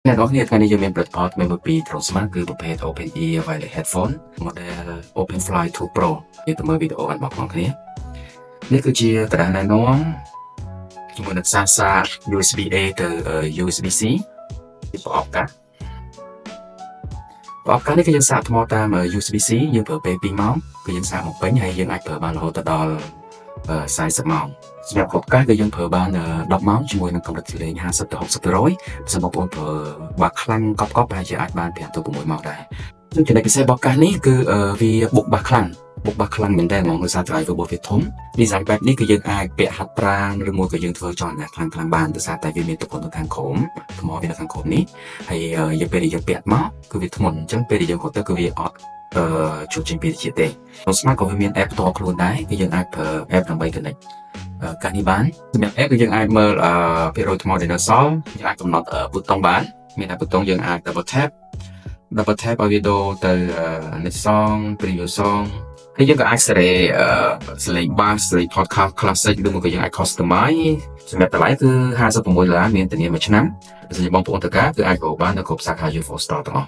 អ្នកទាំងអស់គ្នាថ្ងៃនេះយើងមានផលិតផលថ្មីមួយពី Tronsmart គឺប្រភេទ Open Ear Wireless Headphone model Open Fly 2 Pro។ យើងទៅមើលវីដេអូបានបងប្អូនគ្នានេះគឺជាក្រដាសណែនាំជាមួយនឹងខ្សែសាក USB A ទៅ USB C ពីប្រអប់កាសប្រអប់កាសនេះគឺយើងសាកថ្មតាម USB C យើងប្រើពេល2ម៉ោងគឺយើងសាកមកពេញហើយយើងអាចប្រើបានរហូតដល់40ម៉ោងសម្រាប់គ្រាប់កាសគឺយើងប្រើបាន10ម៉ោងជាមួយនឹងកម្រិតសំឡេង50ទៅ60%បើសិនបងប្អូនប្រើបើខ្លាំងកប់កប់ប្រហែលជាអាចបាន5ទៅ6ម៉ោងដែរซึ่ងចំណុចពិសេសរបស់កាសនេះគឺវាបុកបាសខ្លាំងបុកបាសខ្លាំងមែនតើហ្មងដោយសារ driver របស់វាធំ design បែបនេះគឺយើងអាចពាក់ហាត់ប្រាណឬមួយក៏យើងធ្វើចលនាខ្លាំងខ្លាំងបានដោយសារតែវាមានទម្ងន់នៅខាងក្រោមថ្មវានៅខាងក្រោមនេះហើយយើងពេលដែលយើងពាក់មកគឺវាធ្ងន់អញ្ចឹងពេលដែលយើងរត់ទៅគឺវាអត់អឺជួបចេញពីជាតិទេក្នុង Smart ក៏វាមាន app ផ្ទាល់ខ្លួនដែរគឺយើងអាចប្រើ app ដើម្បី connect កាសនេះបានសម្រាប់ app គឺយើងអាចមើលភាគរយថ្មដែលនៅសល់យើងអាចកំណត់ប៊ូតុងបានមានតែប៊ូតុងយើងអាច double tap double tap ឲ្យវាដូរទៅ next song, previous song ហើយយើងក៏អាចសេរីសលេង bass សេរី podcast classic ឬមួយក៏យើងអាច customize សម្រាប់តម្លៃគឺ56ដុល្លារមានធានាមួយឆ្នាំបើសិនជាបងប្អូនត្រូវការគឺអាចរកបាននៅគ្រប់សាខា UFO Store ទាំងអស់។